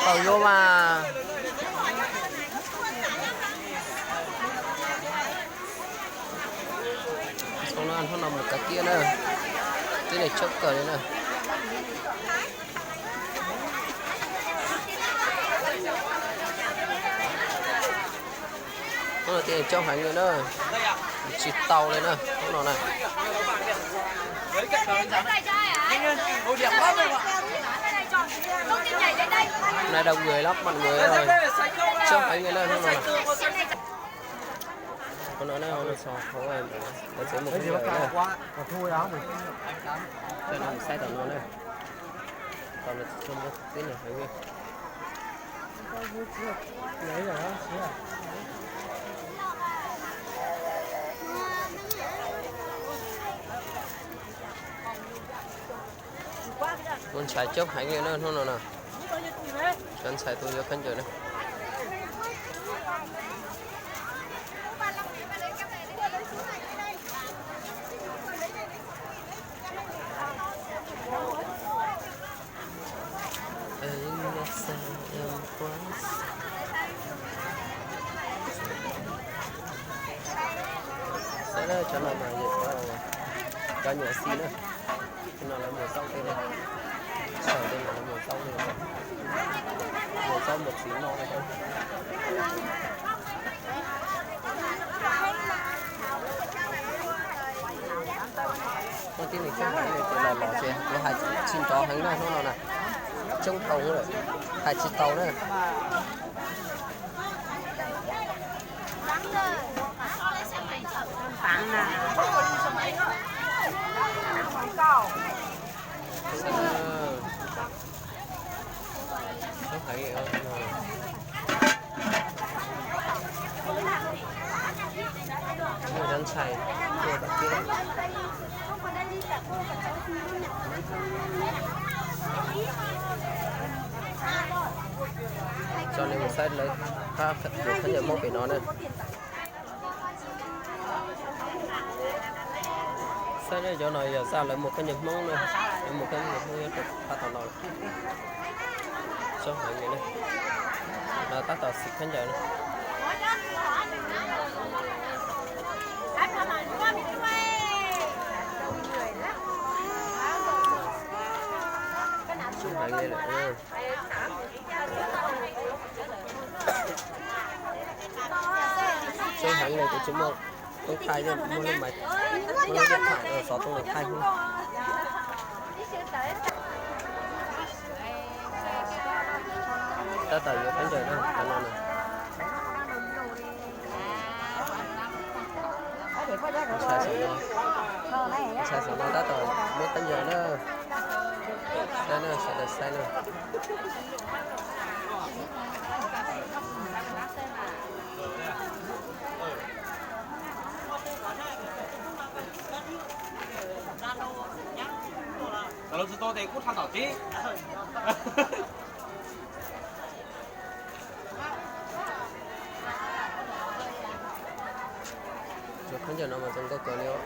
Tau yuav mas. Txhob no, hnub no mus kav kiab na, tib neeg coob kawg li na. Hnub no tib neeg coob heev li na, tsis tau li na hnub no na. Nay đông người lắm, mọi người ơi. Coob heev li na hnub no na. Hnub no na, hnub no so, lawv tseem mus, mus saib tom no na. Tom no tib neeg heev li. Muaj ntxhais coob heev li na hnub no na. Cov ntxhais tuaj yuav khaub ncaws na. Saib na, cov no mas yog cov, cov nyuam xis na. Tej no lawv mus xauj tej no, sawv tej no lawv mus xauj tej no, mus xauj mus txiv noj tej. Muaj tib neeg coob heev li ces los los ces kuv hais tsis nrov heev na hnub no na. Coob dhau lawm, hais tsis tau na. Coob heev li. Muaj cov ntxhais tuaj tom teb. Coj nej mus saib lawv qab mus khaub ncaws Hmoob pem no na. Saib na, cov no yog zaj lawv mus khaub ncaws Hmoob na, lawv mus khaub ncaws Hmoob nyob rau phab tom no. Coob heev li na, lawv tab tom xim khaub ncaws na. Coob heev li lawm. Coob heev li, kuv tsis muaj toob thaij, muaj lub maiv, muaj lub dej thaij, xov tooj los thaij xwb. Tab tom yuav khaub ncaws na, cov no na. Ntshai saum no, ntshai saum no tab tom muab khaub ncaws na. Saib na, sawv daws saib na. Cov khaub ncaws no mas zoo nkauj kawg li os.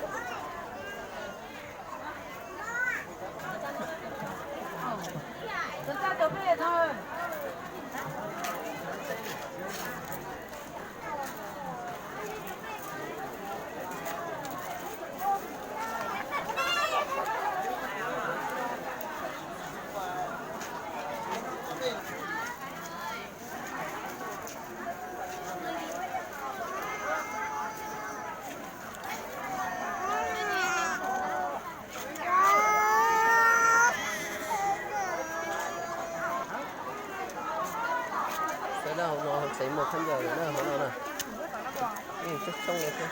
Saib na, hauv no tsev muag khaub ncaws na, hauv no na. Yeej coob coob li thiab.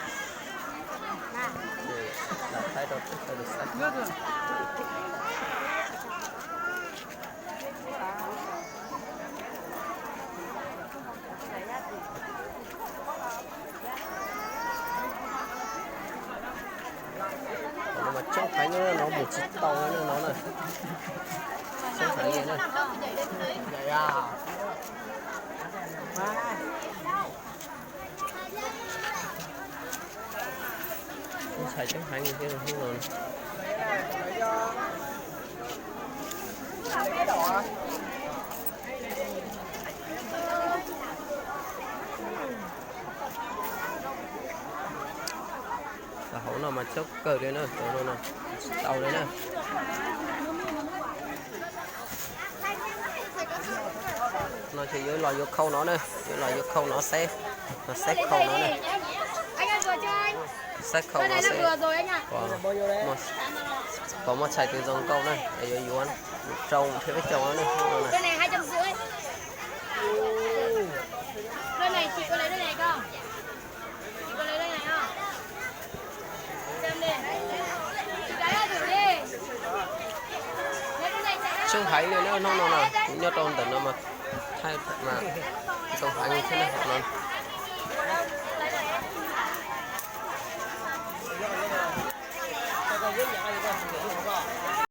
Lam thaij rau peb sawv daws saib. No mus tsis tau no na. Tshoob heev li na. Ntshai tshoob heev li thiab hnub no. Hauv no mas tshoob kawg li na, cov no no tsis tau li na. No ces yuav los yuav khau no na, yuav los yuav khau no xeb, no xeb khau no na. Xeb khau no xeb, pom muaj tshais twg zoo nkauj na, yuav yuav rau thiab peb caug no na. Tshoob heev li na, hnub no na, kuv nyob rau ntawm no mas thaij mas zoo heev li thiab na, hauv no.